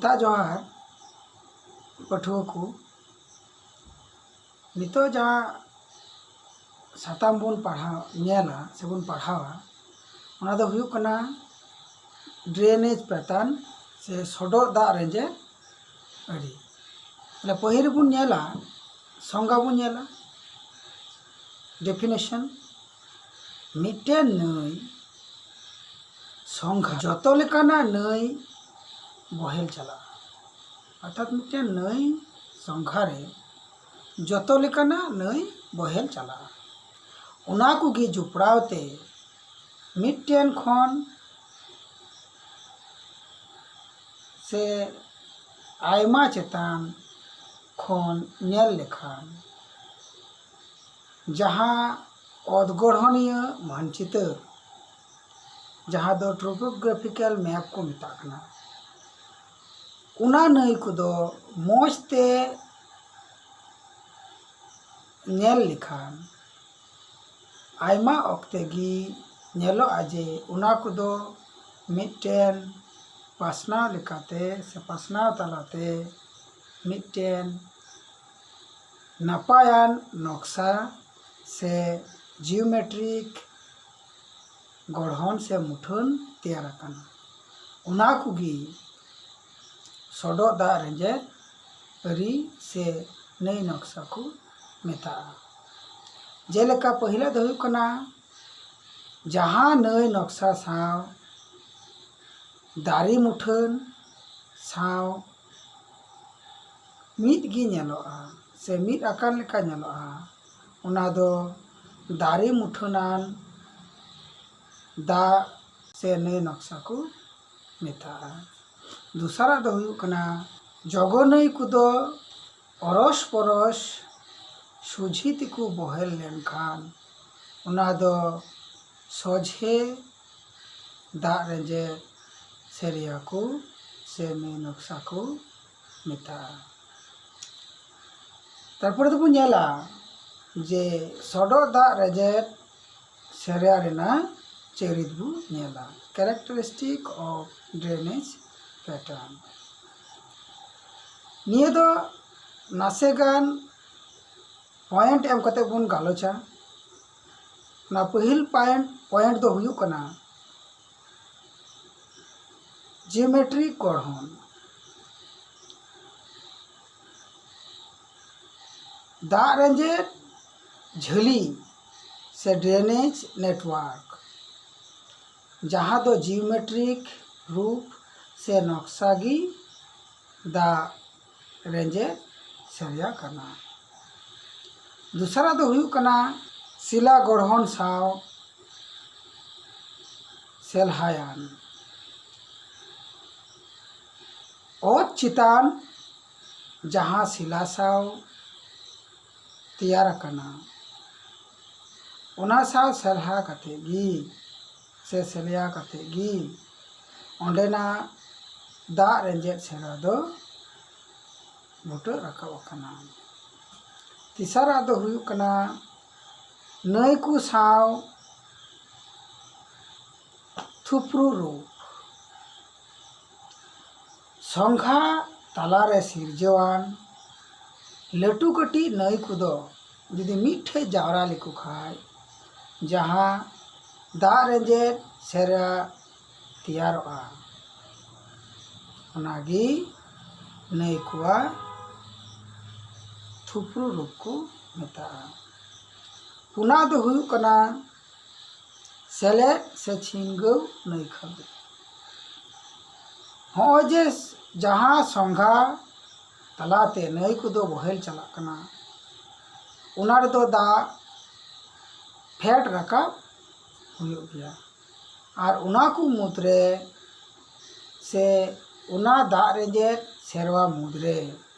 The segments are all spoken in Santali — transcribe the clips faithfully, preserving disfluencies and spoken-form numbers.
ᱥᱮᱛᱟᱜ ᱡᱚᱦᱟᱨ ᱯᱟᱹᱴᱷᱩᱣᱟᱹ ᱠᱚ᱾ ᱱᱤᱛᱚᱜ ᱡᱟᱦᱟᱸ ᱥᱟᱛᱟᱢ ᱵᱚᱱ ᱯᱟᱲᱦᱟᱣ ᱧᱮᱞᱟ ᱥᱮᱵᱚᱱ ᱯᱟᱲᱦᱟᱣᱟ, ᱚᱱᱟ ᱫᱚ ᱦᱩᱭᱩᱜ ᱠᱟᱱᱟ drainage pattern ᱥᱮ ᱥᱚᱰᱚᱜ ᱫᱟᱜ ᱨᱮᱸᱡᱮᱫ ᱟᱹᱨᱤ᱾ ᱛᱟᱦᱞᱮ ᱯᱟᱹᱦᱤᱞ ᱨᱮᱵᱚᱱ ᱧᱮᱞᱟ, ᱥᱚᱝᱜᱟ ᱵᱚᱱ ᱧᱮᱞᱟ, definition᱾ ᱢᱤᱫᱴᱮᱱ ᱱᱟᱹᱭ ᱥᱚᱝᱜᱷᱟ ᱡᱚᱛᱚ ᱞᱮᱠᱟᱱᱟᱜ ᱱᱟᱹᱭ ᱵᱚᱦᱮᱞ ᱪᱟᱞᱟᱜᱼᱟ᱾ ᱚᱨᱛᱷᱟᱛ ᱢᱤᱫᱴᱮᱱ ᱱᱟᱹᱭ ᱥᱚᱝᱜᱷᱟ ᱨᱮ ᱡᱚᱛᱚ ᱞᱮᱠᱟᱱᱟᱜ ᱱᱟᱹᱭ ᱵᱚᱦᱮᱞ ᱪᱟᱞᱟᱜᱼᱟ᱾ ᱚᱱᱟ ᱠᱚᱜᱮ ᱡᱚᱯᱲᱟᱣ ᱛᱮ ᱢᱤᱫᱴᱮᱱ ᱠᱷᱚᱱ ᱥᱮ ᱟᱭᱢᱟ ᱪᱮᱛᱟᱱ ᱠᱷᱚᱱ ᱧᱮᱞ ᱞᱮᱠᱷᱟᱱ, ᱡᱟᱦᱟᱸ ᱚᱛ ᱜᱚᱲᱦᱚᱱᱤᱭᱟᱹ ᱢᱟᱱᱪᱤᱛᱟᱹᱨ, ᱡᱟᱦᱟᱸ ᱫᱚ topographical map ᱠᱚ ᱢᱮᱛᱟᱜ ᱠᱟᱱᱟ, ᱚᱱᱟ ᱱᱟᱹᱭ ᱠᱚᱫᱚ ᱢᱚᱡᱽ ᱛᱮ ᱧᱮᱞ ᱞᱮᱠᱷᱟᱱ ᱟᱭᱢᱟ ᱚᱠᱛᱮ ᱜᱮ ᱧᱮᱞᱚᱜᱼᱟ ᱡᱮ ᱚᱱᱟ ᱠᱚᱫᱚ ᱢᱤᱫᱴᱮᱱ ᱯᱟᱥᱱᱟᱣ ᱞᱮᱠᱟᱛᱮ ᱥᱮ ᱯᱟᱥᱱᱟᱣ ᱛᱟᱞᱟᱛᱮ ᱢᱤᱫᱴᱮᱱ ᱱᱟᱯᱟᱭᱟᱱ ᱱᱚᱠᱥᱟ ᱥᱮ geometric ᱜᱚᱲᱦᱚᱱ ᱥᱮ ᱢᱩᱴᱷᱟᱹᱱ ᱛᱮᱭᱟᱨ ᱟᱠᱟᱱᱟ᱾ ᱚᱱᱟ ᱠᱚᱜᱮ ᱥᱚᱰᱚᱜ ᱫᱟᱜ ᱨᱮᱸᱡᱮᱫ ᱟᱹᱨᱤ ᱥᱮ ᱱᱟᱹᱭ ᱱᱚᱠᱥᱟ ᱠᱚ ᱢᱮᱛᱟᱜᱼᱟ᱾ ᱡᱮᱞᱮᱠᱟ ᱯᱟᱹᱦᱤᱞᱟᱜ ᱫᱚ ᱦᱩᱭᱩᱜ ᱠᱟᱱᱟ, ᱡᱟᱦᱟᱸ ᱱᱟᱹᱭ ᱱᱚᱠᱥᱟ ᱥᱟᱶ ᱫᱟᱨᱮ ᱢᱩᱴᱷᱟᱹᱱ ᱥᱟᱶ ᱢᱤᱫ ᱜᱮ ᱧᱮᱞᱚᱜᱼᱟ ᱥᱮ ᱢᱤᱫ ᱟᱠᱟᱱ ᱞᱮᱠᱟ ᱧᱮᱞᱚᱜᱼᱟ, ᱚᱱᱟ ᱫᱚ ᱫᱟᱨᱮ ᱢᱩᱴᱷᱟᱹᱱᱟᱱ ᱫᱟᱜ ᱥᱮ ᱱᱟᱹᱭ ᱱᱚᱠᱥᱟ ᱠᱚ ᱢᱮᱛᱟᱜᱼᱟ᱾ ᱫᱚᱥᱟᱨᱟᱜ ᱫᱚ ᱦᱩᱭᱩᱜ ᱠᱟᱱᱟ, ᱡᱚᱜᱚ ᱱᱟᱹᱭ ᱠᱚᱫᱚ ᱚᱨᱚᱥ ᱯᱚᱨᱚᱥ ᱥᱚᱡᱷᱮ ᱛᱮᱠᱚ ᱵᱚᱦᱮᱞ ᱞᱮᱱᱠᱷᱟᱱ ᱚᱱᱟ ᱫᱚ ᱥᱚᱡᱷᱮ ᱫᱟᱜ ᱨᱮᱸᱡᱮᱫ ᱥᱮᱨᱤᱭᱟ ᱠᱚ ᱥᱮ ᱱᱟᱹᱭ ᱱᱚᱠᱥᱟ ᱠᱚ ᱢᱮᱛᱟᱜᱼᱟ᱾ ᱛᱟᱨᱯᱚᱨᱮ ᱫᱚᱵᱚᱱ ᱧᱮᱞᱟ ᱡᱮ ᱥᱚᱰᱚᱜ ᱫᱟᱜ ᱨᱮᱸᱡᱮᱫ ᱥᱮᱨᱤᱭᱟ ᱨᱮᱱᱟᱜ ᱪᱟᱹᱨᱤᱛ ᱵᱚᱱ ᱧᱮᱞᱟ, characteristic of drainage pattern᱾ ᱱᱤᱭᱟᱹ ᱫᱚ ᱱᱟᱥᱮ ᱜᱟᱱ ᱯᱚᱭᱮᱱᱴ ᱮᱢ ᱠᱟᱛᱮ ᱵᱚᱱ ᱜᱟᱞᱚᱪᱟ᱾ ᱚᱱᱟ ᱯᱟᱹᱦᱤᱞ ᱯᱚᱭᱮᱱᱴ ᱯᱚᱭᱮᱱᱴ ᱫᱚ ᱦᱩᱭᱩᱜ ᱠᱟᱱᱟ ᱡᱤᱭᱳᱢᱮᱴᱨᱤᱠ ᱜᱚᱲᱦᱚᱱ᱾ ᱫᱟᱜ ᱨᱮᱸᱡᱮᱫ ᱡᱷᱟᱹᱞᱤ ᱥᱮ ᱰᱨᱮᱱᱮᱡᱽ ᱱᱮᱴᱣᱟᱨᱠ, ᱡᱟᱦᱟᱸ ᱫᱚ ᱡᱤᱭᱳᱢᱮᱴᱨᱤᱠ ᱨᱩᱯ ᱥᱮ ᱱᱚᱠᱥᱟ ᱜᱮ ᱫᱟᱜ ᱨᱮᱸᱡᱮᱫ ᱥᱮᱨᱭᱟ ᱠᱟᱱᱟ᱾ ᱫᱚᱥᱟᱨᱟᱜ ᱫᱚ ᱦᱩᱭᱩᱜ ᱠᱟᱱᱟ ᱥᱤᱞᱟ ᱜᱚᱲᱦᱚᱱ ᱥᱟᱶ ᱥᱮᱞᱦᱟᱭᱟᱱ᱾ ᱚᱛ ᱪᱮᱛᱟᱱ ᱡᱟᱦᱟᱸ ᱥᱤᱞᱟ ᱥᱟᱶ ᱛᱮᱭᱟᱨ ᱟᱠᱟᱱᱟ, ᱚᱱᱟ ᱥᱟᱶ ᱥᱮᱞᱦᱟ ᱠᱟᱛᱮ ᱜᱮ ᱥᱮ ᱥᱮᱞᱭᱟ ᱠᱟᱛᱮ ᱜᱮ ᱚᱸᱰᱮᱱᱟᱜ ᱫᱟᱜ ᱨᱮᱸᱡᱮᱫ ᱥᱮᱨᱟ ᱫᱚ ᱵᱷᱩᱴᱟᱹᱜ ᱨᱟᱠᱟᱵ ᱟᱠᱟᱱᱟ᱾ ᱛᱮᱥᱟᱨᱟᱜ ᱫᱚ ᱦᱩᱭᱩᱜ ᱠᱟᱱᱟ ᱱᱟᱹᱭ ᱠᱚ ᱥᱟᱶ ᱛᱷᱩᱯᱨᱩ ᱨᱩᱯ᱾ ᱥᱚᱝᱜᱷᱟ ᱛᱟᱞᱟᱨᱮ ᱥᱤᱨᱡᱟᱹᱣᱟᱱ ᱞᱟᱹᱴᱩ ᱠᱟᱹᱴᱤᱡ ᱱᱟᱹᱭ ᱠᱚᱫᱚ ᱡᱩᱫᱤ ᱢᱤᱫ ᱴᱷᱮᱡ ᱡᱟᱣᱨᱟ ᱞᱮᱠᱚ ᱠᱷᱟᱡ, ᱡᱟᱦᱟᱸ ᱫᱟᱜ ᱨᱮᱸᱡᱮᱫ ᱥᱮᱨᱟ ᱛᱮᱭᱟᱨᱚᱜᱼᱟ, ᱚᱱᱟᱜᱮ ᱱᱟᱹᱭ ᱠᱚᱣᱟᱜ ᱛᱷᱩᱯᱨᱩ ᱨᱩᱯ ᱠᱚ ᱢᱮᱛᱟᱜᱼᱟ᱾ ᱯᱩᱱᱟᱜ ᱫᱚ ᱦᱩᱭᱩᱜ ᱠᱟᱱᱟ ᱥᱮᱞᱮᱫ ᱥᱮ ᱪᱷᱤᱱᱜᱟᱹᱣ ᱱᱟᱹᱭ ᱠᱷᱟᱹᱫᱩ᱾ ᱦᱚᱸᱜᱼᱚᱭ ᱡᱮ ᱡᱟᱦᱟᱸ ᱥᱚᱝᱜᱷᱟ ᱛᱟᱞᱟᱛᱮ ᱱᱟᱹᱭ ᱠᱚᱫᱚ ᱵᱚᱦᱮᱞ ᱪᱟᱞᱟᱜ ᱠᱟᱱᱟ, ᱚᱱᱟ ᱨᱮᱫᱚ ᱫᱟᱜ ᱯᱷᱮᱰ ᱨᱟᱠᱟᱵ ᱦᱩᱭᱩᱜ ᱜᱮᱭᱟ᱾ ᱟᱨ ᱚᱱᱟ ᱠᱚ ᱢᱩᱫᱽᱨᱮ ᱥᱮ ᱚᱱᱟ ᱫᱟᱜ ᱨᱮᱸᱡᱮᱫ ᱥᱮᱨᱣᱟ ᱢᱩᱫᱽᱨᱮ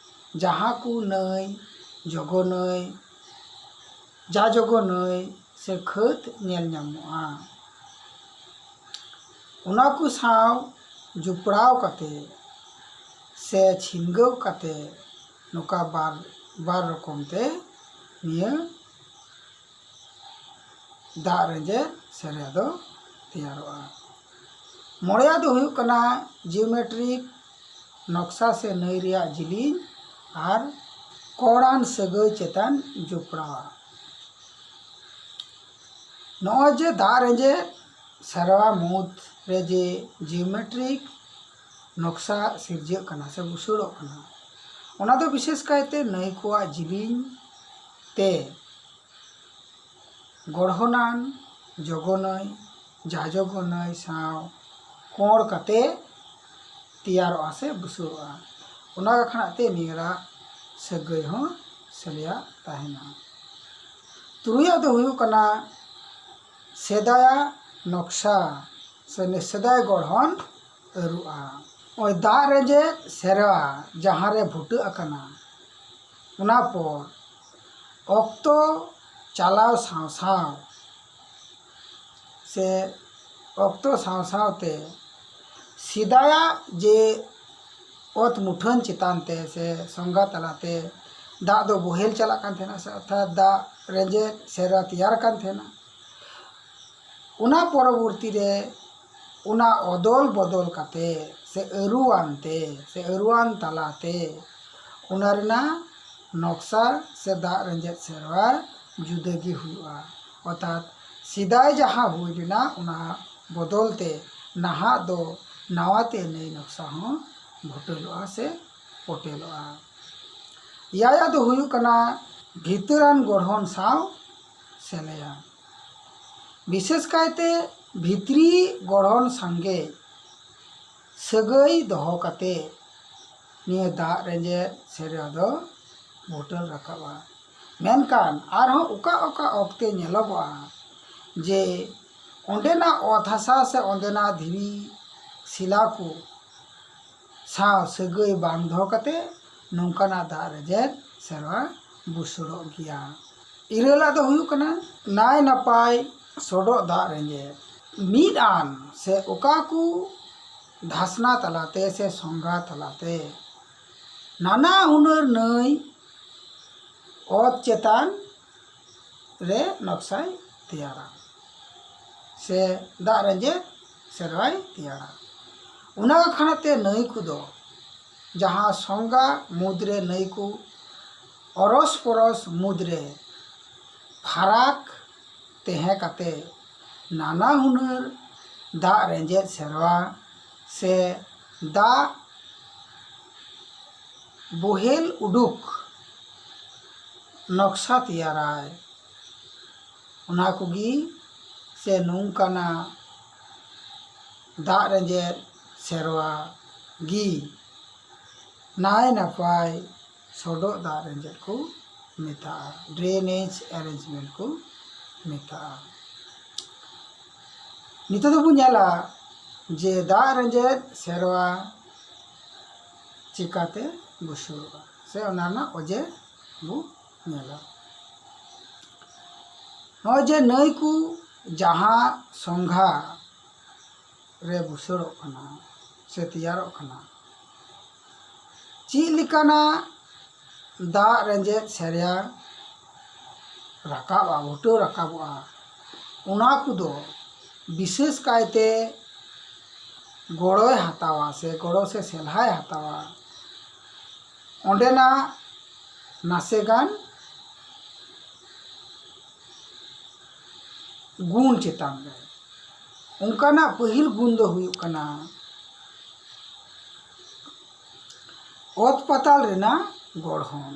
ᱡᱟᱦᱟᱸ ᱠᱚ ᱱᱟᱹᱭ, ᱡᱚᱜᱚ ᱱᱟᱹᱭ, ᱡᱟ ᱡᱚᱜᱚ ᱱᱟᱹᱭ ᱥᱮ ᱠᱷᱟᱹᱫᱽ ᱧᱮᱞ ᱧᱟᱢᱚᱜᱼᱟ, ᱚᱱᱟ ᱠᱚ ᱥᱟᱶ ᱡᱚᱯᱲᱟᱣ ᱠᱟᱛᱮ ᱥᱮ ᱪᱷᱤᱱᱜᱟᱹᱣ ᱠᱟᱛᱮ ᱱᱚᱝᱠᱟ ᱵᱟᱨ, ᱵᱟᱨ ᱨᱚᱠᱚᱢ ᱛᱮ ᱱᱤᱭᱟᱹ ᱫᱟᱜ ᱨᱮᱸᱡᱮᱫ ᱥᱮᱨᱭᱟ ᱫᱚ ᱛᱮᱭᱟᱨᱚᱜᱼᱟ᱾ ᱢᱚᱬᱮᱭᱟᱜ ᱫᱚ ᱦᱩᱭᱩᱜ ᱠᱟᱱᱟ ᱡᱤᱭᱳᱢᱮᱴᱨᱤᱠ ᱱᱚᱠᱥᱟ ᱥᱮ ᱱᱟᱹᱭ ᱨᱮᱭᱟᱜ ᱡᱤᱞᱤᱧ ᱟᱨ ᱠᱚᱬᱟᱱ ᱥᱟᱹᱜᱟᱹᱭ ᱪᱮᱛᱟᱱ ᱡᱚᱯᱲᱟᱣᱟ᱾ ᱱᱚᱜᱼᱚᱭ ᱡᱮ ᱫᱟᱜ ᱨᱮᱸᱡᱮᱫ ᱥᱮᱨᱣᱟ ᱢᱩᱫᱽ ᱨᱮ ᱡᱮ ᱡᱤᱭᱳᱢᱮᱴᱨᱤᱠ ᱱᱚᱠᱥᱟ ᱥᱤᱨᱡᱟᱹᱜ ᱠᱟᱱᱟ ᱥᱮ ᱵᱩᱥᱟᱹᱲᱚᱜ ᱠᱟᱱᱟ, ᱚᱱᱟ ᱫᱚ ᱵᱤᱥᱮᱥ ᱠᱟᱭᱛᱮ ᱱᱟᱹᱭ ᱠᱚᱣᱟᱜ ᱡᱤᱞᱤᱧ ᱛᱮ ᱜᱚᱲᱦᱚᱱᱟᱱ ᱡᱚᱜᱚᱱᱟᱹᱭ, ᱡᱟᱡᱚᱜᱚᱱᱟᱹᱭ ᱥᱟᱶ ᱠᱚᱬ ᱠᱟᱛᱮ ᱛᱮᱭᱟᱨᱚᱜᱼᱟ ᱥᱮ ᱵᱩᱥᱟᱹᱲᱚᱜᱼᱟ᱾ ᱚᱱᱟ ᱠᱷᱚᱱᱟᱜ ᱛᱮ ᱱᱤᱭᱟᱹᱨᱟᱜ ᱥᱟᱹᱜᱟᱹᱭ ᱦᱚᱸ ᱥᱮᱞᱮᱭᱟᱜ ᱛᱟᱦᱮᱱᱟ᱾ ᱛᱩᱨᱩᱭᱟᱜ ᱫᱚ ᱦᱩᱭᱩᱜ ᱠᱟᱱᱟ ᱥᱮᱫᱟᱭᱟᱜ ᱱᱚᱠᱥᱟ ᱥᱮ ᱥᱮᱫᱟᱭ ᱜᱚᱲᱦᱚᱱ ᱟᱹᱨᱩᱜᱼᱟ᱾ ᱱᱚᱜᱼᱚᱭ ᱫᱟᱜ ᱨᱮᱸᱡᱮᱫ ᱥᱮᱨᱣᱟ ᱡᱟᱦᱟᱸ ᱨᱮ ᱵᱷᱩᱴᱟᱹᱜ ᱟᱠᱟᱱᱟ, ᱚᱱᱟ ᱯᱚᱨ ᱚᱠᱛᱚ ᱪᱟᱞᱟᱣ ᱥᱟᱶ ᱥᱟᱶ ᱥᱮ ᱚᱠᱛᱚ ᱥᱟᱶ ᱥᱟᱶᱛᱮ ᱥᱮᱫᱟᱭᱟᱜ ᱡᱮ ᱚᱛ ᱢᱩᱴᱷᱟᱹᱱ ᱪᱮᱛᱟᱱ ᱛᱮ ᱥᱮ ᱥᱚᱸᱜᱟ ᱛᱟᱞᱟᱛᱮ ᱫᱟᱜ ᱫᱚ ᱵᱚᱦᱮᱞ ᱪᱟᱞᱟᱜ ᱠᱟᱱ ᱛᱟᱦᱮᱱᱟ, ᱥᱮ ᱚᱨᱛᱷᱟᱛ ᱫᱟᱜ ᱨᱮᱸᱡᱮᱫ ᱥᱮᱨᱣᱟ ᱛᱮᱭᱟᱨ ᱠᱟᱱ ᱛᱟᱦᱮᱱᱟ᱾ ᱚᱱᱟ ᱯᱚᱨᱚᱵᱚᱨᱛᱤ ᱨᱮ ᱚᱱᱟ ᱚᱫᱚᱞ ᱵᱚᱫᱚᱞ ᱠᱟᱛᱮ ᱥᱮ ᱟᱹᱨᱩᱣᱟᱱ ᱛᱮ ᱥᱮ ᱟᱹᱨᱩᱣᱟᱱ ᱛᱟᱞᱟᱛᱮ ᱚᱱᱟ ᱨᱮᱱᱟᱜ ᱱᱚᱠᱥᱟ ᱥᱮ ᱫᱟᱜ ᱨᱮᱸᱡᱮᱫ ᱥᱮᱨᱣᱟ ᱡᱩᱫᱟᱹ ᱜᱮ ᱦᱩᱭᱩᱜᱼᱟ᱾ ᱚᱨᱛᱷᱟᱛ ᱥᱮᱫᱟᱭ ᱡᱟᱦᱟᱸ ᱦᱩᱭ ᱞᱮᱱᱟ, ᱚᱱᱟ ᱵᱚᱫᱚᱞ ᱛᱮ ᱱᱟᱦᱟᱜ ᱫᱚ ᱱᱟᱣᱟ ᱛᱮ ᱱᱟᱹᱭ ᱱᱚᱠᱥᱟ ᱦᱚᱸ ᱵᱷᱩᱴᱟᱹᱞᱚᱜᱼᱟ ᱥᱮ ᱯᱚᱴᱮᱞᱚᱜᱼᱟ᱾ ᱮᱭᱟᱭᱟᱜ ᱫᱚ ᱦᱩᱭᱩᱜ ᱠᱟᱱᱟ ᱵᱷᱤᱛᱟᱹᱨᱟᱱ ᱜᱚᱲᱦᱚᱱ ᱥᱟᱶ ᱥᱮᱞᱮᱭᱟ᱾ ᱵᱤᱥᱮᱥ ᱠᱟᱭᱛᱮ ᱵᱷᱤᱛᱨᱤ ᱜᱚᱲᱦᱚᱱ ᱥᱟᱸᱜᱮ ᱥᱟᱹᱜᱟᱹᱭ ᱫᱚᱦᱚ ᱠᱟᱛᱮ ᱱᱤᱭᱟᱹ ᱫᱟᱜ ᱨᱮᱸᱡᱮᱫ ᱥᱮᱨᱣᱟ ᱫᱚ ᱵᱷᱩᱴᱟᱹᱞ ᱨᱟᱠᱟᱵᱼᱟ᱾ ᱢᱮᱱᱠᱷᱟᱱ ᱟᱨᱦᱚᱸ ᱚᱠᱟ ᱚᱠᱟ ᱚᱠᱛᱮ ᱧᱮᱞᱚᱜᱚᱜᱼᱟ ᱡᱮ ᱚᱸᱰᱮᱱᱟᱜ ᱚᱛ ᱦᱟᱥᱟ ᱥᱮ ᱚᱸᱰᱮᱱᱟᱜ ᱫᱷᱤᱨᱤ ᱥᱤᱞᱟ ᱠᱚ ᱥᱟᱶ ᱥᱟᱹᱜᱟᱹᱭ ᱵᱟᱝ ᱫᱚᱦᱚ ᱠᱟᱛᱮ ᱱᱚᱝᱠᱟᱱᱟᱜ ᱫᱟᱜ ᱨᱮᱸᱡᱮᱫ ᱥᱮᱨᱣᱟ ᱵᱩᱥᱟᱹᱲᱚᱜ ᱜᱮᱭᱟ᱾ ᱤᱨᱟᱹᱞᱟᱜ ᱫᱚ ᱦᱩᱭᱩᱜ ᱠᱟᱱᱟ ᱱᱟᱭ ᱱᱟᱯᱟᱭ ᱥᱚᱰᱚᱜ ᱫᱟᱜ ᱨᱮᱸᱡᱮᱫ᱾ ᱢᱤᱫ ᱟᱱ ᱥᱮ ᱚᱠᱟ ᱠᱚ ᱫᱷᱟᱥᱱᱟ ᱛᱟᱞᱟᱛᱮ ᱥᱮ ᱥᱚᱸᱜᱟ ᱛᱟᱞᱟᱛᱮ ᱱᱟᱱᱟ ᱦᱩᱱᱟᱹᱨ ᱱᱟᱹᱭ ᱚᱛ ᱪᱮᱛᱟᱱ ᱨᱮ ᱱᱚᱠᱥᱟᱭ ᱛᱮᱭᱟᱨᱟ ᱥᱮ ᱫᱟᱜ ᱨᱮᱸᱡᱮᱫ ᱥᱮᱨᱣᱟᱭ ᱛᱮᱭᱟᱨᱟ᱾ ᱚᱱᱟ ᱠᱷᱟᱱᱟᱛᱮ ᱱᱟᱹᱭ ᱠᱚᱫᱚ ᱡᱟᱦᱟᱸ ᱥᱚᱸᱜᱟ ᱢᱩᱫᱽᱨᱮ ᱱᱟᱹᱭ ᱠᱚ ᱚᱨᱚᱥ ᱯᱚᱨᱚᱥ ᱢᱩᱫᱽᱨᱮ ᱯᱷᱟᱨᱟᱠ ᱛᱟᱦᱮᱸ ᱠᱟᱛᱮ ᱱᱟᱱᱟ ᱦᱩᱱᱟᱹᱨ ᱫᱟᱜ ᱨᱮᱸᱡᱮᱫ ᱥᱮᱨᱣᱟ ᱥᱮ ᱫᱟᱜ ᱵᱚᱦᱮᱞ ᱩᱰᱩᱠ ᱱᱚᱠᱥᱟ ᱛᱮᱭᱟᱨᱟᱭ᱾ ᱚᱱᱟ ᱠᱚᱜᱮ ᱥᱮ ᱱᱚᱝᱠᱟᱱᱟᱜ ᱫᱟᱜ ᱨᱮᱸᱡᱮᱫ ᱥᱮᱨᱣᱟ ᱜᱮ ᱱᱟᱭ ᱱᱟᱯᱟᱭ ᱥᱚᱰᱚᱜ ᱫᱟᱜ ᱨᱮᱸᱡᱮᱫ ᱠᱚ ᱢᱮᱛᱟᱜᱼᱟ, drainage arrangement ᱠᱚ ᱢᱮᱛᱟᱜᱼᱟ᱾ ᱱᱤᱛᱚᱜ ᱫᱚᱵᱚ ᱧᱮᱞᱟ ᱡᱮ ᱫᱟᱜ ᱨᱮᱸᱡᱮᱫ ᱥᱮᱨᱣᱟ ᱪᱤᱠᱟᱛᱮ ᱵᱩᱥᱟᱹᱲᱚᱜᱼᱟ ᱥᱮ ᱚᱱᱟ ᱨᱮᱱᱟᱜ ᱚᱡᱮ ᱵᱚ ᱧᱮᱞᱟ᱾ ᱱᱚᱜᱼᱚᱭ ᱡᱮ ᱱᱟᱹᱭ ᱠᱚ ᱡᱟᱦᱟᱸ ᱥᱚᱝᱜᱷᱟ ᱨᱮ ᱵᱩᱥᱟᱹᱲᱚᱜ ᱠᱟᱱᱟ ᱥᱮ ᱛᱮᱭᱟᱨᱚᱜ ᱠᱟᱱᱟ, ᱪᱮᱫ ᱞᱮᱠᱟᱱᱟᱜ ᱫᱟᱜ ᱨᱮᱸᱡᱮᱫ ᱥᱮᱨᱭᱟ ᱨᱟᱠᱟᱵᱼᱟ, ᱩᱴᱟᱹ ᱨᱟᱠᱟᱵᱚᱜᱼᱟ, ᱚᱱᱟ ᱠᱚᱫᱚ ᱵᱤᱥᱮᱥ ᱠᱟᱭᱛᱮ ᱜᱚᱲᱚᱭ ᱦᱟᱛᱟᱣᱟ ᱥᱮ ᱜᱚᱲᱚ ᱥᱮ ᱥᱮᱞᱦᱟᱭ ᱦᱟᱛᱟᱣᱟ ᱚᱸᱰᱮᱱᱟᱜ ᱱᱟᱥᱮ ᱜᱟᱱ ᱜᱩᱱ ᱪᱮᱛᱟᱱ ᱨᱮ᱾ ᱚᱱᱠᱟᱱᱟᱜ ᱯᱟᱹᱦᱤᱞ ᱜᱩᱱ ᱫᱚ ᱦᱩᱭᱩᱜ ᱠᱟᱱᱟ ᱚᱛ ᱯᱟᱛᱟᱞ ᱨᱮᱱᱟᱜ ᱜᱚᱲᱦᱚᱱ,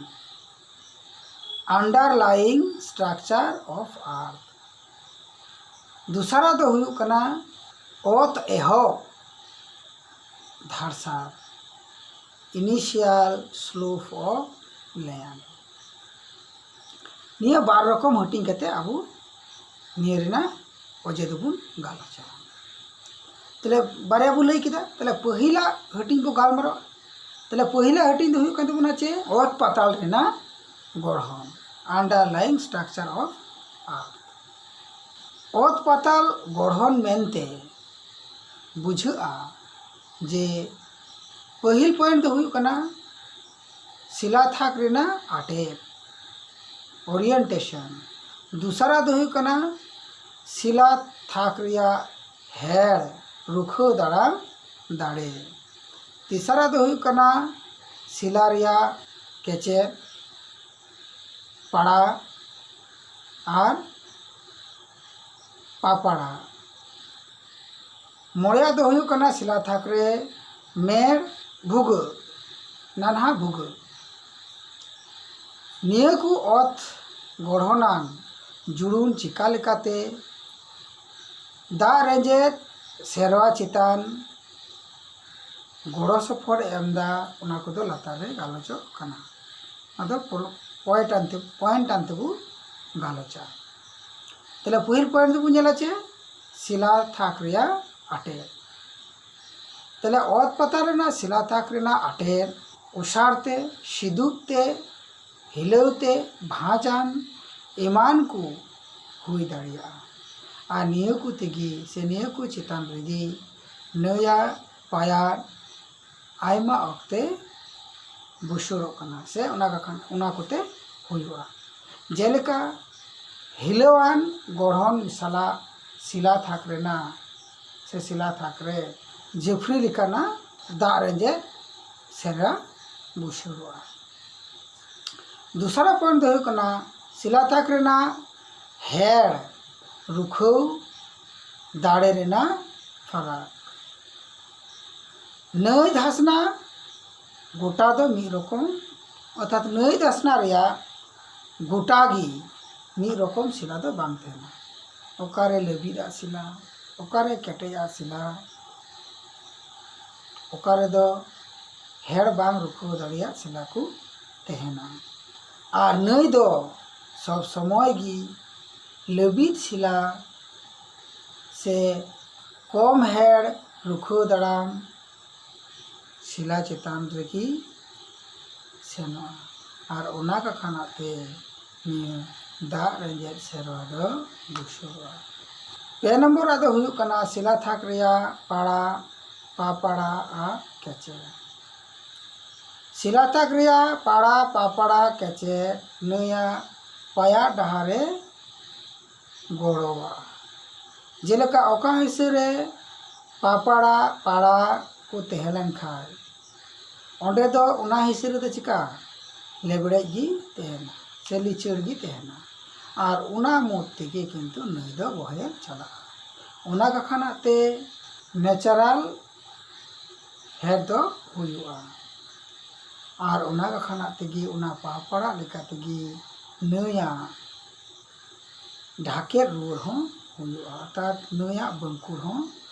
underlying structure of earth᱾ ᱫᱚᱥᱟᱨᱟᱜ ᱫᱚ ᱦᱩᱭᱩᱜ ᱠᱟᱱᱟ ᱚᱛ ᱮᱦᱚᱵ ᱫᱷᱟᱲᱥᱟᱨ, initial slope of land᱾ ᱱᱤᱭᱟᱹ ᱵᱟᱨ ᱨᱚᱠᱚᱢ ᱦᱟᱹᱴᱤᱧ ᱠᱟᱛᱮ ᱟᱵᱚ ᱱᱤᱭᱟᱹ ᱨᱮᱱᱟᱜ ᱚᱡᱮ ᱫᱚᱵᱚᱱ ᱜᱟᱞᱚᱪᱟ᱾ ᱛᱟᱦᱞᱮ ᱵᱟᱨᱭᱟ ᱵᱚ ᱞᱟᱹᱭ ᱠᱮᱫᱟ, ᱛᱟᱦᱞᱮ ᱯᱟᱹᱦᱤᱞᱟᱜ ᱦᱟᱹᱴᱤᱧ ᱠᱚ ᱜᱟᱞᱢᱟᱨᱟᱣᱟ᱾ ᱛᱟᱦᱞᱮ ᱯᱟᱹᱦᱤᱞᱟᱜ ᱦᱟᱹᱴᱤᱧ ᱫᱚ ᱦᱩᱭᱩᱜ ᱠᱟᱱ ᱛᱟᱵᱚᱱᱟ ᱪᱮᱫ? ᱚᱛ ᱯᱟᱛᱟᱞ ᱨᱮᱱᱟᱜ ᱜᱚᱲᱦᱚᱱ, underlying structure of earth᱾ ᱚᱛ ᱯᱟᱛᱟᱞ ᱜᱚᱲᱦᱚᱱ ᱢᱮᱱᱛᱮ ᱵᱩᱡᱷᱟᱹᱜᱼᱟ ᱡᱮ ᱯᱟᱹᱦᱤᱞ ᱯᱚᱭᱮᱱᱴ ᱫᱚ ᱦᱩᱭᱩᱜ ᱠᱟᱱᱟ ᱥᱤᱞᱟ ᱛᱷᱟᱠ ᱨᱮᱱᱟᱜ ᱟᱴᱮᱫ, orientation᱾ ᱫᱚᱥᱟᱨᱟᱜ ᱫᱚ ᱦᱩᱭᱩᱜ ᱠᱟᱱᱟ ᱥᱤᱞᱟ ᱛᱷᱟᱠ ᱨᱮᱭᱟᱜ ᱦᱮᱲ, ᱨᱩᱠᱷᱟᱹ ᱫᱟᱨᱟᱢ ᱫᱟᱲᱮ᱾ ᱛᱮᱥᱟᱨᱟᱜ ᱫᱚ ᱦᱩᱭᱩᱜ ᱠᱟᱱᱟ ᱥᱤᱞᱟ ᱨᱮᱭᱟᱜ ᱠᱮᱪᱮᱫ, ᱯᱟᱲᱟ ᱟᱨ ᱯᱟᱯᱟᱲᱟ᱾ ᱢᱚᱬᱮᱭᱟᱜ ᱫᱚ ᱦᱩᱭᱩᱜ ᱠᱟᱱᱟ ᱥᱤᱞᱟ ᱛᱷᱟᱠ ᱨᱮ ᱢᱮᱲ ᱵᱷᱩᱜᱟᱹᱜ, ᱱᱟᱱᱦᱟ ᱵᱷᱩᱜᱟᱹᱜ᱾ ᱱᱤᱭᱟᱹ ᱠᱚ ᱚᱛ ᱜᱚᱲᱦᱚᱱᱟᱱ ᱡᱩᱲᱩᱱ ᱪᱤᱠᱟ ᱞᱮᱠᱟᱛᱮ ᱫᱟᱜ ᱨᱮᱸᱡᱮᱫ ᱥᱮᱨᱣᱟ ᱪᱮᱛᱟᱱ ᱜᱚᱲᱚ ᱥᱚᱯᱚᱦᱚᱫ ᱮᱢ ᱮᱫᱟ, ᱚᱱᱟ ᱠᱚᱫᱚ ᱞᱟᱛᱟᱨ ᱨᱮ ᱜᱟᱞᱚᱪᱚᱜ ᱠᱟᱱᱟ᱾ ᱟᱫᱚ ᱯᱚᱞ-, point ᱟᱱᱛᱮ, point ᱟᱱᱛᱮ ᱵᱚ ᱜᱟᱞᱚᱪᱟ᱾ ᱛᱟᱦᱞᱮ ᱯᱟᱹᱦᱤᱞ point ᱫᱚᱵᱚ ᱧᱮᱞᱟ ᱪᱮ ᱥᱤᱞᱟ ᱛᱷᱟᱠ ᱨᱮᱭᱟᱜ ᱟᱴᱮᱫ᱾ ᱛᱟᱦᱞᱮ ᱚᱛ ᱯᱟᱛᱟᱞ ᱨᱮᱱᱟᱜ ᱥᱤᱞᱟ ᱛᱷᱟᱠ ᱨᱮᱱᱟᱜ ᱟᱴᱮᱫ ᱚᱥᱟᱨ ᱛᱮ, ᱥᱤᱫᱩᱯ ᱛᱮ, ᱦᱤᱞᱟᱹᱣ ᱛᱮ, ᱵᱷᱟᱸᱡᱟᱱ ᱮᱢᱟᱱ ᱠᱚ ᱦᱩᱭ ᱫᱟᱲᱮᱭᱟᱜᱼᱟ᱾ ᱟᱨ ᱱᱤᱭᱟᱹ ᱠᱚ ᱛᱮᱜᱮ ᱥᱮ ᱱᱤᱭᱟᱹ ᱠᱚ ᱪᱮᱛᱟᱱ ᱨᱮᱜᱮ ᱱᱟᱹᱭᱟᱜ ᱯᱟᱭᱟᱨ ᱟᱭᱢᱟ ᱚᱠᱛᱮ ᱵᱩᱥᱩᱨᱚᱜ ᱠᱟᱱᱟ ᱥᱮ ᱚᱱᱟ ᱠᱟᱠᱷᱟᱱ, ᱚᱱᱟ ᱠᱚᱛᱮ ᱦᱩᱭᱩᱜᱼᱟ᱾ ᱡᱮᱞᱮᱠᱟ ᱦᱤᱞᱟᱹᱣᱟᱱ ᱜᱚᱲᱦᱚᱱ ᱥᱟᱞᱟᱜ ᱥᱤᱞᱟ ᱛᱷᱟᱠ ᱨᱮᱱᱟᱜ ᱥᱮ ᱥᱤᱞᱟ ᱛᱷᱟᱠ ᱨᱮ ᱡᱟᱹᱯᱷᱨᱤ ᱞᱮᱠᱟᱱᱟᱜ ᱫᱟᱜ ᱨᱮᱸᱡᱮᱫ ᱥᱮᱨᱟ ᱵᱩᱥᱩᱨᱚᱜᱼᱟ᱾ ᱫᱚᱥᱟᱨᱟᱜ point ᱫᱚ ᱦᱩᱭᱩᱜ ᱠᱟᱱᱟ ᱥᱤᱞᱟ ᱛᱷᱟᱠ ᱨᱮᱱᱟᱜ ᱦᱮᱲ ᱨᱩᱠᱷᱟᱹᱣ ᱫᱟᱲᱮ ᱨᱮᱱᱟᱜ ᱯᱷᱟᱨᱟᱠ᱾ ᱱᱟᱹᱭ ᱫᱷᱟᱥᱱᱟ ᱜᱚᱴᱟ ᱫᱚ ᱢᱤᱫ ᱨᱚᱠᱚᱢ, ᱚᱨᱛᱷᱟᱛ ᱱᱟᱹᱭ ᱫᱷᱟᱥᱱᱟ ᱨᱮᱭᱟᱜ ᱜᱚᱴᱟ ᱜᱮ ᱢᱤᱫ ᱨᱚᱠᱚᱢ ᱥᱤᱞᱟ ᱫᱚ ᱵᱟᱝ ᱛᱟᱦᱮᱱᱟ᱾ ᱚᱠᱟᱨᱮ ᱞᱟᱹᱵᱤᱫᱟᱜ ᱥᱤᱞᱟ, ᱚᱠᱟᱨᱮ ᱠᱮᱴᱮᱡᱟᱜ ᱥᱤᱞᱟ, ᱚᱠᱟ ᱨᱮᱫᱚ ᱦᱮᱲ ᱵᱟᱝ ᱨᱩᱠᱷᱟᱹᱣ ᱫᱟᱲᱮᱭᱟᱜ ᱥᱤᱞᱟ ᱠᱚ ᱛᱟᱦᱮᱱᱟ᱾ ᱟᱨ ᱱᱟᱹᱭ ᱫᱚ ᱥᱚᱵ ᱥᱚᱢᱚᱭ ᱜᱮ ᱞᱟᱹᱵᱤᱫ ᱥᱤᱞᱟ ᱥᱮ ᱠᱚᱢ ᱦᱮᱲ ᱨᱩᱠᱷᱟᱹᱣ ᱫᱟᱨᱟᱢ ᱥᱤᱞᱟ ᱪᱮᱛᱟᱱ ᱨᱮᱜᱮ ᱥᱮᱱᱚᱜᱼᱟ᱾ ᱟᱨ ᱚᱱᱟ ᱠᱟᱠᱷᱟᱱᱟᱜ ᱛᱮ ᱱᱤᱭᱟᱹ ᱫᱟᱜ ᱨᱮᱸᱡᱮᱫ ᱥᱮᱨᱣᱟ ᱫᱚ ᱵᱩᱥᱩᱨᱚᱜᱼᱟ᱾ ᱯᱮ ᱱᱚᱢᱵᱚᱨᱟᱜ ᱫᱚ ᱦᱩᱭᱩᱜ ᱠᱟᱱᱟ ᱥᱤᱞᱟ ᱛᱷᱟᱠ ᱨᱮᱭᱟᱜ ᱯᱟᱲᱟ, ᱯᱟᱯᱟᱲᱟ ᱟᱨ ᱠᱮᱪᱮᱫ᱾ ᱥᱤᱞᱟ ᱛᱷᱟᱠ ᱨᱮᱭᱟᱜ ᱯᱟᱲᱟ, ᱯᱟᱯᱟᱲᱟ, ᱠᱮᱪᱮᱫ ᱱᱟᱹᱭᱟᱜ ᱯᱟᱭᱟᱜ ᱰᱟᱦᱟᱨᱮ ᱜᱚᱲᱚᱣᱟ᱾ ᱡᱮᱞᱮᱠᱟ ᱚᱠᱟ ᱦᱤᱸᱥᱟᱹ ᱨᱮ ᱯᱟᱯᱟᱲᱟ, ᱯᱟᱲᱟ, ᱠᱚ ᱛᱟᱦᱮᱸ ᱞᱮᱱ ᱠᱷᱟᱱ, ᱚᱸᱰᱮ ᱫᱚ ᱚᱱᱟ ᱦᱤᱸᱥᱤ ᱨᱮᱫᱚ ᱪᱤᱠᱟ ᱞᱮᱵᱲᱮᱡ ᱜᱮ ᱛᱟᱦᱮᱱᱟ ᱥᱮ ᱞᱤᱪᱟᱹᱲ ᱜᱮ ᱛᱟᱦᱮᱱᱟ᱾ ᱟᱨ ᱚᱱᱟ ᱢᱩᱫᱽ ᱛᱮᱜᱮ ᱠᱤᱱᱛᱩ ᱱᱟᱹᱭ ᱫᱚ ᱵᱚᱦᱮᱞ ᱪᱟᱞᱟᱜᱼᱟ᱾ ᱚᱱᱟ ᱠᱟᱠᱷᱟᱱᱟᱜ ᱛᱮ natural ᱦᱮᱰ ᱫᱚ ᱦᱩᱭᱩᱜᱼᱟ᱾ ᱟᱨ ᱚᱱᱟ ᱠᱟᱠᱷᱟᱱᱟᱜ ᱛᱮᱜᱮ ᱚᱱᱟ ᱯᱟᱯᱟᱲᱟᱜ ᱞᱮᱠᱟ ᱛᱮᱜᱮ ᱱᱟᱹᱭᱟᱜ ᱰᱷᱟᱠᱮᱫ ᱨᱩᱣᱟᱹᱲ ᱦᱚᱸ ᱦᱩᱭᱩᱜᱼᱟ, ᱚᱨᱛᱷᱟᱛ ᱱᱟᱹᱭᱟᱜ ᱵᱟᱹᱝᱠᱩᱲ ᱦᱚᱸ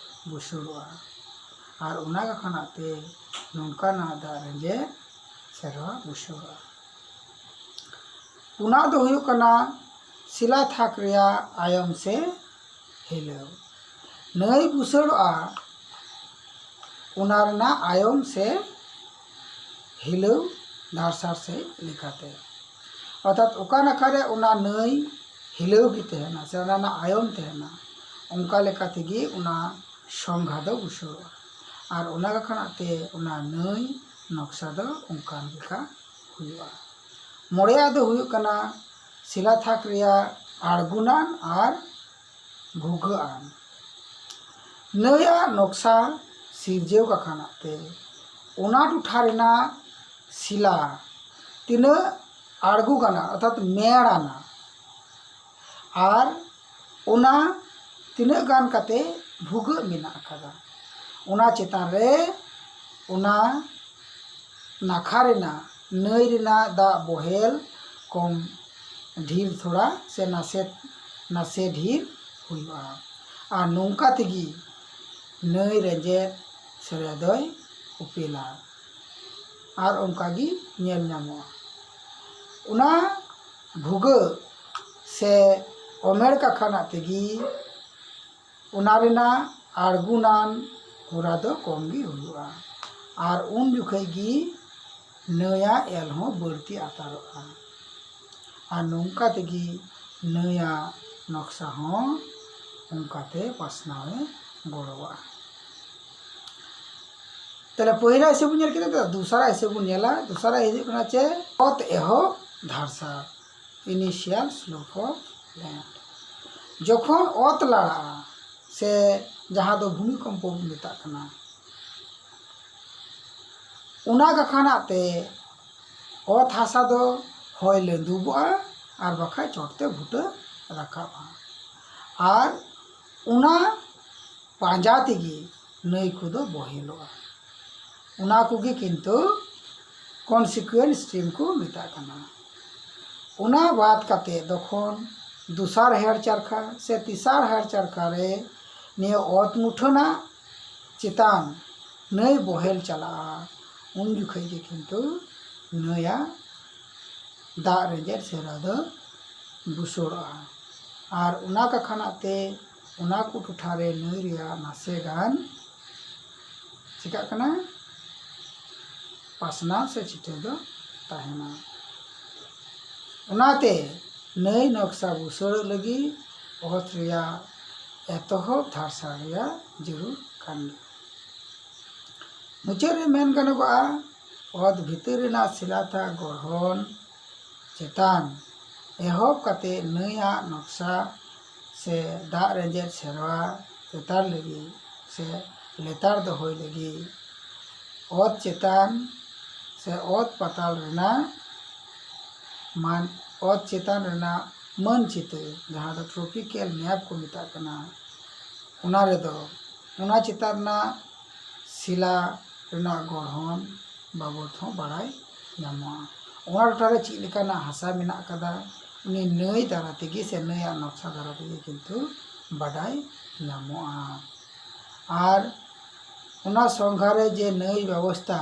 ᱵᱩᱥᱟᱹᱲᱚᱜᱼᱟ᱾ ᱟᱨ ᱚᱱᱟ ᱠᱟᱠᱷᱟᱱᱟᱜ ᱛᱮ ᱱᱚᱝᱠᱟᱱᱟᱜ ᱫᱟᱜ ᱨᱮᱸᱡᱮᱫ ᱥᱮᱨᱣᱟ ᱵᱩᱥᱟᱹᱲᱚᱜᱼᱟ᱾ ᱯᱩᱱᱟᱜ ᱫᱚ ᱦᱩᱭᱩᱜ ᱠᱟᱱᱟ ᱥᱤᱞᱟ ᱛᱷᱟᱠ ᱨᱮᱭᱟᱜ ᱟᱭᱚᱢ ᱥᱮ ᱦᱤᱞᱟᱹᱣ᱾ ᱱᱟᱹᱭ ᱵᱩᱥᱟᱹᱲᱚᱜᱼᱟ, ᱚᱱᱟ ᱨᱮᱱᱟᱜ ᱟᱭᱚᱢ ᱥᱮ ᱦᱤᱞᱟᱹᱣ ᱫᱷᱟᱨᱥᱟᱨ ᱥᱮᱫ ᱞᱮᱠᱟᱛᱮ, ᱚᱨᱛᱷᱟᱛ ᱚᱠᱟ ᱱᱟᱠᱷᱟ ᱨᱮ ᱚᱱᱟ ᱱᱟᱹᱭ ᱦᱤᱞᱟᱹᱣ ᱜᱮ ᱛᱟᱦᱮᱱᱟ ᱥᱮ ᱚᱱᱟ ᱨᱮᱱᱟᱜ ᱟᱭᱚᱢ ᱛᱟᱦᱮᱱᱟ, ᱚᱱᱠᱟ ᱞᱮᱠᱟ ᱛᱮᱜᱮ ᱚᱱᱟ ᱥᱚᱝᱜᱷᱟ ᱫᱚ ᱵᱩᱥᱟᱹᱲᱚᱜᱼᱟ᱾ ᱟᱨ ᱚᱱᱟ ᱠᱟᱠᱷᱟᱱᱟᱜ ᱛᱮ ᱚᱱᱟ ᱱᱟᱹᱭ ᱱᱚᱠᱥᱟ ᱫᱚ ᱚᱱᱠᱟᱱ ᱞᱮᱠᱟ ᱦᱩᱭᱩᱜᱼᱟ᱾ ᱢᱚᱬᱮᱭᱟᱜ ᱫᱚ ᱦᱩᱭᱩᱜ ᱠᱟᱱᱟ ᱥᱤᱞᱟ ᱛᱷᱟᱠ ᱨᱮᱭᱟᱜ ᱟᱬᱜᱩᱱᱟᱱ ᱟᱨ ᱵᱷᱩᱜᱟᱹᱜ ᱟᱱ᱾ ᱱᱟᱹᱭᱟᱜ ᱱᱚᱠᱥᱟ ᱥᱤᱨᱡᱟᱹᱣ ᱠᱟᱠᱷᱟᱱᱟᱜ ᱛᱮ ᱚᱱᱟ ᱴᱚᱴᱷᱟ ᱨᱮᱱᱟᱜ ᱥᱤᱞᱟ ᱛᱤᱱᱟᱹᱜ ᱟᱬᱜᱚ ᱜᱟᱱᱟ, ᱚᱨᱛᱷᱟᱛ ᱢᱮᱲ ᱟᱱᱟ, ᱟᱨ ᱚᱱᱟ ᱛᱤᱱᱟᱹᱜ ᱜᱟᱱ ᱠᱟᱛᱮ ᱵᱷᱩᱜᱟᱹᱜ ᱢᱮᱱᱟᱜ ᱟᱠᱟᱫᱟ, ᱚᱱᱟ ᱪᱮᱛᱟᱱ ᱨᱮ ᱚᱱᱟ ᱱᱟᱠᱷᱟ ᱨᱮᱱᱟᱜ ᱱᱟᱹᱭ ᱨᱮᱱᱟᱜ ᱫᱟᱜ ᱵᱚᱦᱮᱞ ᱠᱚᱢ ᱰᱷᱤᱨ ᱛᱷᱚᱲᱟ ᱥᱮ ᱱᱟᱥᱮ, ᱱᱟᱥᱮ ᱰᱷᱤᱨ ᱦᱩᱭᱩᱜᱼᱟ᱾ ᱟᱨ ᱱᱚᱝᱠᱟ ᱛᱮᱜᱮ ᱱᱟᱹᱭ ᱨᱮᱸᱡᱮᱫ ᱥᱮᱨᱣᱟ ᱫᱚᱭ ᱩᱯᱮᱞᱟ᱾ ᱟᱨ ᱚᱱᱠᱟ ᱜᱮ ᱧᱮᱞ ᱧᱟᱢᱚᱜᱼᱟ᱾ ᱚᱱᱟ ᱵᱷᱩᱜᱟᱹᱜ ᱥᱮ ᱚᱢᱮᱲ ᱠᱟᱠᱷᱟᱱᱟᱜ ᱛᱮᱜᱮ ᱚᱱᱟ ᱨᱮᱱᱟᱜ ᱟᱬᱜᱩᱱᱟᱱ ᱦᱚᱨᱟ ᱫᱚ ᱠᱚᱢ ᱜᱮ ᱦᱩᱭᱩᱜᱼᱟ᱾ ᱟᱨ ᱩᱱ ᱡᱚᱠᱷᱮᱡ ᱜᱮ ᱱᱟᱹᱭᱟᱜ ᱮᱞ ᱦᱚᱸ ᱵᱟᱹᱲᱛᱤ ᱟᱛᱟᱨᱚᱜᱼᱟ᱾ ᱟᱨ ᱱᱚᱝᱠᱟ ᱛᱮᱜᱮ ᱱᱟᱹᱭᱟᱜ ᱱᱚᱠᱥᱟ ᱦᱚᱸ ᱚᱱᱠᱟᱛᱮ ᱯᱟᱥᱱᱟᱣ ᱮ ᱜᱚᱲᱚᱣᱟᱜᱼᱟ᱾ ᱛᱟᱦᱞᱮ ᱯᱚᱭᱞᱟ ᱦᱤᱥᱟᱹᱵ ᱵᱚᱱ ᱧᱮᱞ ᱠᱮᱫᱟ, ᱛᱚ ᱫᱚᱥᱟᱨᱟ ᱦᱤᱥᱟᱹᱵ ᱵᱚᱱ ᱧᱮᱞᱟ᱾ ᱫᱚᱥᱟᱨᱟ ᱦᱤᱥᱟᱹᱵ ᱠᱟᱱᱟ ᱪᱮ ᱚᱛ ᱮᱦᱚᱵ ᱫᱷᱟᱨᱥᱟᱨ, initial slope of land᱾ ᱡᱚᱠᱷᱚᱱ ᱚᱛ ᱞᱟᱲᱟᱜᱼᱟ ᱥᱮ ᱡᱟᱦᱟᱸ ᱫᱚ ᱵᱷᱩᱢᱤᱠᱚᱢᱯᱚ ᱵᱚᱱ ᱢᱮᱛᱟᱜ ᱠᱟᱱᱟ, ᱚᱱᱟ ᱠᱟᱠᱷᱟᱱᱟᱜ ᱛᱮ ᱚᱛ ᱦᱟᱥᱟ ᱫᱚ ᱦᱚᱭ ᱞᱟᱹᱫᱩᱵᱚᱜᱼᱟ, ᱟᱨ ᱵᱟᱠᱷᱟᱡ ᱪᱚᱴ ᱛᱮ ᱵᱷᱩᱴᱟᱹ ᱨᱟᱠᱟᱵᱼᱟ᱾ ᱟᱨ ᱚᱱᱟ ᱯᱟᱸᱡᱟ ᱛᱮᱜᱮ ᱱᱟᱹᱭ ᱠᱚᱫᱚ ᱵᱚᱦᱮᱞᱚᱜᱼᱟ᱾ ᱚᱱᱟ ᱠᱚᱜᱮ ᱠᱤᱱᱛᱩ consequent stream ᱠᱚ ᱢᱮᱛᱟᱜ ᱠᱟᱱᱟ᱾ ᱚᱱᱟ ᱵᱟᱫ ᱠᱟᱛᱮ ᱡᱚᱠᱷᱚᱱ ᱫᱚᱥᱟᱨ ᱦᱟᱹᱨ ᱪᱟᱨᱠᱷᱟ ᱥᱮ ᱛᱮᱥᱟᱨ ᱦᱟᱹᱨ ᱪᱟᱨᱠᱷᱟ ᱨᱮ ᱱᱤᱭᱟᱹ ᱚᱛ ᱢᱩᱴᱷᱟᱹᱱᱟᱜ ᱪᱮᱛᱟᱱ ᱱᱟᱹᱭ ᱵᱚᱦᱮᱞ ᱪᱟᱞᱟᱜᱼᱟ, ᱩᱱ ᱡᱚᱠᱷᱚᱡ ᱜᱮ ᱠᱤᱱᱛᱩ ᱱᱟᱹᱭᱟᱜ ᱫᱟᱜ ᱨᱮᱸᱡᱮᱫ ᱥᱮᱨᱟ ᱫᱚ ᱵᱩᱥᱟᱹᱲᱚᱜᱼᱟ᱾ ᱟᱨ ᱚᱱᱟ ᱠᱟᱠᱷᱟᱱᱟᱜ ᱛᱮ ᱚᱱᱟ ᱠᱚ ᱴᱚᱴᱷᱟ ᱨᱮ ᱱᱟᱹᱭ ᱨᱮᱭᱟᱜ ᱱᱟᱥᱮ ᱜᱟᱱ ᱪᱤᱠᱟᱹᱜ ᱠᱟᱱᱟ, ᱯᱟᱥᱱᱟᱣ ᱥᱮ ᱪᱷᱤᱴᱟᱹᱣ ᱫᱚ ᱛᱟᱦᱮᱱᱟ᱾ ᱚᱱᱟᱛᱮ ᱱᱟᱹᱭ ᱱᱚᱠᱥᱟ ᱵᱩᱥᱟᱹᱲᱚᱜ ᱞᱟᱹᱜᱤᱫ ᱚᱛ ᱨᱮᱭᱟᱜ ᱮᱛᱚᱦᱚᱵ ᱫᱷᱟᱨᱥᱟ ᱨᱮᱭᱟᱜ ᱡᱟᱹᱨᱩᱲ ᱠᱟᱱ ᱜᱮᱭᱟ᱾ ᱢᱩᱪᱟᱹᱫ ᱨᱮ ᱢᱮᱱ ᱜᱟᱱᱚᱜᱚᱜᱼᱟ, ᱚᱛ ᱵᱷᱤᱛᱤᱨ ᱨᱮᱱᱟᱜ ᱥᱤᱞᱟᱛᱟ ᱜᱚᱲᱦᱚᱱ ᱪᱮᱛᱟᱱ ᱮᱦᱚᱵ ᱠᱟᱛᱮ ᱱᱟᱹᱭᱟᱜ ᱱᱚᱠᱥᱟ ᱥᱮ ᱫᱟᱜ ᱨᱮᱸᱡᱮᱫ ᱥᱮᱨᱣᱟ ᱪᱮᱛᱟᱱ ᱞᱟᱹᱜᱤᱫ ᱥᱮ ᱞᱮᱛᱟᱲ ᱫᱚᱦᱚᱭ ᱞᱟᱹᱜᱤᱫ ᱚᱛ ᱪᱮᱛᱟᱱ ᱥᱮ ᱚᱛ ᱯᱟᱛᱟᱞ ᱨᱮᱱᱟᱜ ᱢᱟᱱ, ᱚᱛ ᱪᱮᱛᱟᱱ ᱨᱮᱱᱟᱜ ᱢᱟᱹᱱ ᱪᱤᱛᱟᱹᱨ, ᱡᱟᱦᱟᱸ ᱫᱚ ᱴᱨᱚᱯᱤᱠᱮᱞ ᱢᱮᱯ ᱠᱚ ᱢᱮᱛᱟᱜ ᱠᱟᱱᱟ, ᱚᱱᱟ ᱨᱮᱫᱚ ᱚᱱᱟ ᱪᱮᱛᱟᱱ ᱨᱮᱱᱟᱜ ᱥᱤᱞᱟ ᱨᱮᱱᱟᱜ ᱜᱚᱲᱦᱚᱱ ᱵᱟᱵᱚᱫ ᱦᱚᱸ ᱵᱟᱲᱟᱭ ᱧᱟᱢᱚᱜᱼᱟ᱾ ᱚᱱᱟ ᱴᱚᱴᱷᱟ ᱨᱮ ᱪᱮᱫ ᱞᱮᱠᱟᱱᱟᱜ ᱦᱟᱥᱟ ᱢᱮᱱᱟᱜ ᱟᱠᱟᱫᱟ, ᱩᱱᱤ ᱱᱟᱹᱭ ᱫᱟᱨᱟ ᱛᱮᱜᱮ ᱥᱮ ᱱᱟᱹᱭᱟᱜ ᱱᱚᱠᱥᱟ ᱫᱟᱨᱟ ᱛᱮᱜᱮ ᱠᱤᱱᱛᱩ ᱵᱟᱰᱟᱭ ᱧᱟᱢᱚᱜᱼᱟ᱾ ᱟᱨ ᱚᱱᱟ ᱥᱚᱝᱜᱷᱟ ᱨᱮ ᱡᱮ ᱱᱟᱹᱭ ᱵᱮᱵᱚᱥᱛᱟ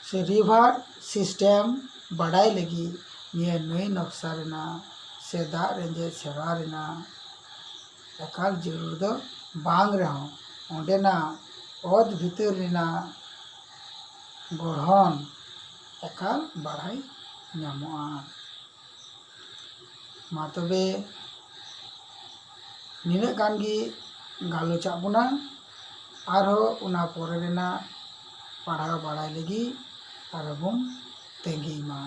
ᱥᱮ ᱨᱤᱵᱷᱟᱨ ᱥᱤᱥᱴᱮᱢ ᱵᱟᱰᱟᱭ ᱞᱟᱹᱜᱤᱫ ᱱᱤᱭᱟᱹ ᱱᱟᱹᱭ ᱱᱚᱠᱥᱟ ᱨᱮᱱᱟᱜ ᱥᱮ ᱫᱟᱜ ᱨᱮᱸᱡᱮᱫ ᱥᱮᱨᱣᱟ ᱨᱮᱱᱟᱜ ᱮᱠᱟᱞ ᱡᱟᱹᱨᱩᱲ ᱫᱚ ᱵᱟᱝ ᱨᱮᱦᱚᱸ, ᱚᱸᱰᱮᱱᱟᱜ ᱚᱛ ᱵᱷᱤᱛᱟᱹᱨ ᱨᱮᱱᱟᱜ ᱜᱚᱲᱦᱚᱱ ᱮᱠᱟᱞ ᱵᱟᱲᱟᱭ ᱧᱟᱢᱚᱜᱼᱟ᱾ ᱢᱟ ᱛᱚᱵᱮ ᱱᱤᱱᱟᱹᱜ ᱜᱟᱱ ᱜᱮ ᱜᱟᱞᱚᱪᱟᱜ ᱵᱚᱱᱟ᱾ ᱟᱨᱦᱚᱸ ᱚᱱᱟ ᱯᱚᱨᱮ ᱨᱮᱱᱟᱜ ᱯᱟᱲᱦᱟᱣ ᱵᱟᱲᱟᱭ ᱞᱟᱹᱜᱤᱫ ᱟᱨᱦᱚᱸ ᱵᱚᱱ ᱛᱟᱺᱜᱤᱭ ᱢᱟ᱾